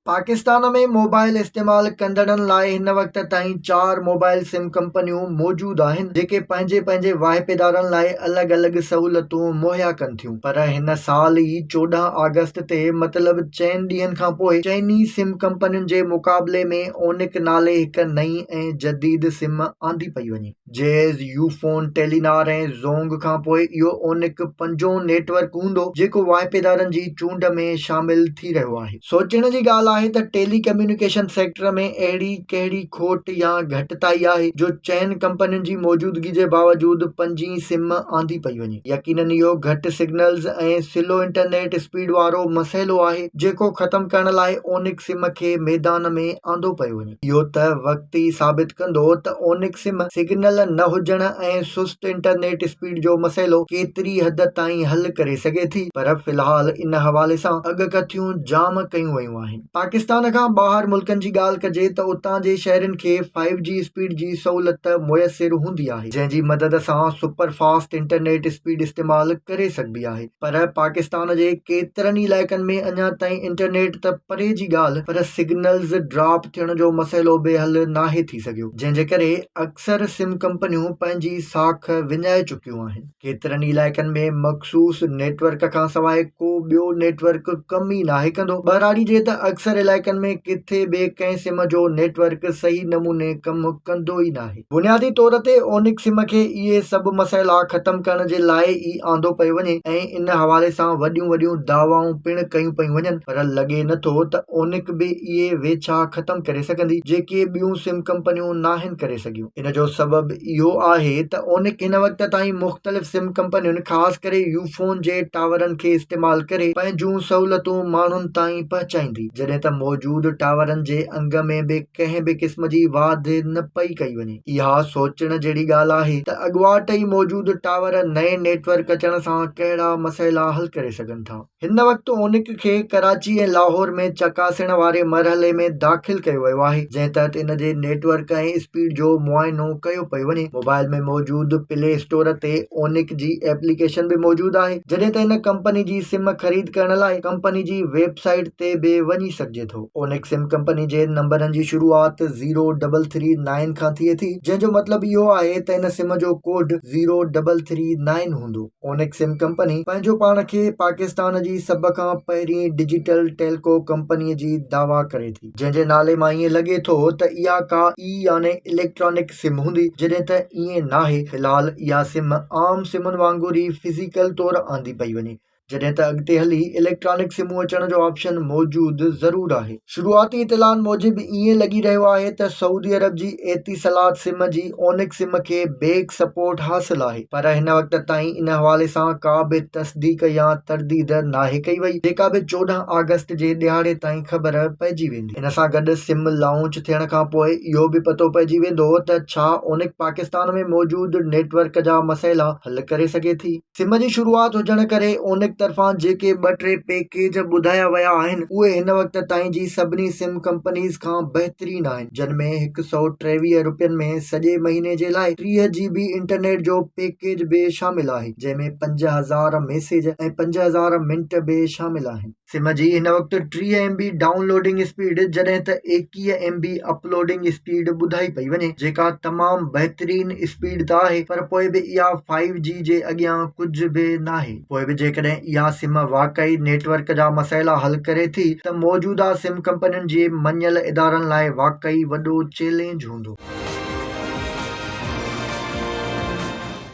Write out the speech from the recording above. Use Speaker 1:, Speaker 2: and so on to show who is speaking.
Speaker 1: Pakistan ۾ mobile استعمال ڪندڙن لاء هن وقت تائين چار موبائل سم ڪمپنيون موجود آهن جيڪي پنهنجي پنهنجي واهپيدارن لاء الڳ الڳ سهولتون مهيا ڪن ٿيون پر هن سال ئي 14 آگسٽ تي مطلب چئن ڏينهن کانپوء چئني سم ڪمپنين جي مقابلي ۾ اونڪ نالي هڪ نئين ۽ جديد سم آندي پئي وڃي. جيز، يوفون، ٽيلينار ۽ زونگ کانپوء اهو اونڪ پنجون نيٽ ورڪ هوندو جيڪو واهپيدارن جي چونڊ ۾ شامل ٿي رهيو آهي. سوچڻ جي ڳالهه آهي ته ٽيلي ڪميونيڪيشن سيڪٽر ۾ اهڙي ڪهڙي کوٽ يا گهٽتائي آهي جو چئن ڪمپنين جي موجودگي جي باوجود پنجين سم آندي پئي وڃي. يقينن اهو گهٽ سگنلز ۽ سلو انٽرنيٽ اسپيڊ وارو مسئلو آهي جيڪو ختم ڪرڻ لاء اونڪ سم کي ميدان ۾ آندو پيو وڃي. اهو ته وقت ئي ثابت ڪندو ته اونڪ سم سگنل نه هجڻ ۽ سست انٽرنيٽ اسپيڊ جو مسئلو ڪيتري حد تائين حل ڪري سگهي ٿي پر في الحال ان حوالي سان اڳڪٿيون جام ڪيون ويون آهن. پاڪستان کان ٻاهر ملڪن جي ڳالهه ڪجي ته اتان جي شهرين کي فائيو جي اسپيڊ جي سهولت ميسر هوندي آهي جنهن جي مدد سان سپر فاسٽ انٽرنيٽ اسپيڊ استعمال ڪري سگهبي آهي. پر پاڪستان جي ڪيترن ئي علائقن ۾ اڃا تائين انٽرنيٽ ته پري جي ڳالهه پر سگنلز ڊراپ ٿيڻ جو مسئلو به حل ناهي ٿي سگهيو جنهن جي ڪري اڪثر سم ڪمپنيون پنهنجي ساک وڃائي چڪيون آهن. ڪيترن ئي علائقن ۾ مخصوص نيٽ ورڪ کانسواء ڪو ٻيو نيٽ ورڪ ڪم ئي ناهي ڪندو. ٻهراڙي جي ته اڪثر علائقن ۾ ڪٿي به ڪنهن سم جو نيٽ ورڪ صحيح نموني ڪم ڪندو ئي ناهي. بنيادي طور تي اونڪ سم کي اهي سڀ مسئلا ختم ڪرڻ جي لاء ئي آندو پيو وڃي ۽ ان حوالي سان وڏيون وڏيون دعوائون پڻ ڪيون پيون وڃن پر لڳي نه ٿو ته اونڪ به اهي ويڇا ختم ڪري سگهندي جيڪي ٻيون سم ڪمپنيون ناهن ڪري سگهيون. ان جو سبب اهو آهي ته اونڪ هن وقت تائين مختلف سم ڪمپنين خاص ڪري يوفون جي ٽاورن کي استعمال ڪري پنهنجون سهولتون ماڻهن تائين پهچائيندي جڏهن ته موجود ٽاورن جي انگ ۾ به ڪنهن به قسم جي واڌ نه پئي ڪئي وڃي. اها سوچڻ جهڙي ڳالهه آهي ته اڳواٽ ئي موجود ٽاور نئين نيٽ ورڪ اچڻ سان ڪهڙا مسئلا حل ڪري سگهن ٿا. هن وقت اونڪ کي ڪراچي ۽ لاهور ۾ چڪاسڻ واري مرحلي ۾ داخل ڪيو ويو آهي، جنهن تحت ان جي نيٽ ورڪ ۽ اسپيڊ جو معائنو ڪيو پيو وڃي. موبائل ۾ موجود پلي اسٽور تي اونڪ جي ايپليڪيشن به موجود آهي، جڏهن ته ان ڪمپني جي سم خريد ڪرڻ لاء ڪمپني جي ويب سائيٽ تي به وڃي سگهجي ٿو. اونڪ سم ڪمپني جي نمبرن جي شروعات زيرو ڊبل ٿري نائن کان ٿئي ٿي جنهن جو مطلب اهو آهي ته ان سم جو code zero double three nine هوندو. اونڪ سم ڪمپني پنهنجو پاڻ کي پاڪستان جي سڀ کان پهرين ڊجيٽل ٽيلڪو ڪمپني جي دعويٰ ڪري ٿي جنهن جي نالي مان ائين لڳي ٿو ته اها ڪا اي يعني اليڪٽرانڪ سم هوندي جڏهن ته ائين ناهي في الحال اها سم عام سمن وانگر ئي فزيڪل طور آندي پئي وڃي. جڏهن ته اڳتي هلي اليڪٽرانڪ سمون اچڻ جو آپشن موجود ضرور آهي. شروعاتي اطلاعن موجب ائين لڳي رهيو آهي ته سعودي عرب جي ايتيسلات سم جي اونڪ سم کي بيڪ سپورٽ حاصل آهي پر هن وقت تائين ان حوالي سان ڪا به تصديق يا ترديد ناهي ڪئي وئي جيڪا به 14 آگسٽ جي ڏهاڙي تائين خبر پئجي ويندي. ان سان گڏ سم لانچ ٿيڻ کانپوء اهو به پتو پئجي ويندو ته ڇا اونڪ پاڪستان ۾ موجود نيٽ ورڪ جا مسئلا حل ڪري سگهي ٿي. سم جي شروعات هجڻ ڪري اونڪ طرفان جيڪي ٻه ٽي پيڪيج ٻڌايا ويا آهن اهي هن وقت تائين جي سڀني سم ڪمپنيز کان بهترين آهن جن ۾ 123 روپين ۾ سڄي مهيني جي لاء 30 جي بي انٽرنيٽ جو پيڪيج به شامل آهي جنهن ۾ 5000 ميسيج ۽ 5000 منٽ به شامل آهن. سم جي هن وقت 30 M B down loading speed جڏهن ته 21 ايم بي اپلوڊنگ اسپيڊ ٻڌائي پئي وڃي جيڪا تمام بهترين اسپيڊ ته آهي پر پوء به اها فائيو جي جي اڳيان ڪجهه به ناهي. پوء به جيڪڏهن اها سم واقعي نيٽ ورڪ جا مسئلا حل ڪري ٿي ته موجوده سم ڪمپنين جي مڃيل ادارن لاء واقعي وڏو چئلينج هوندو.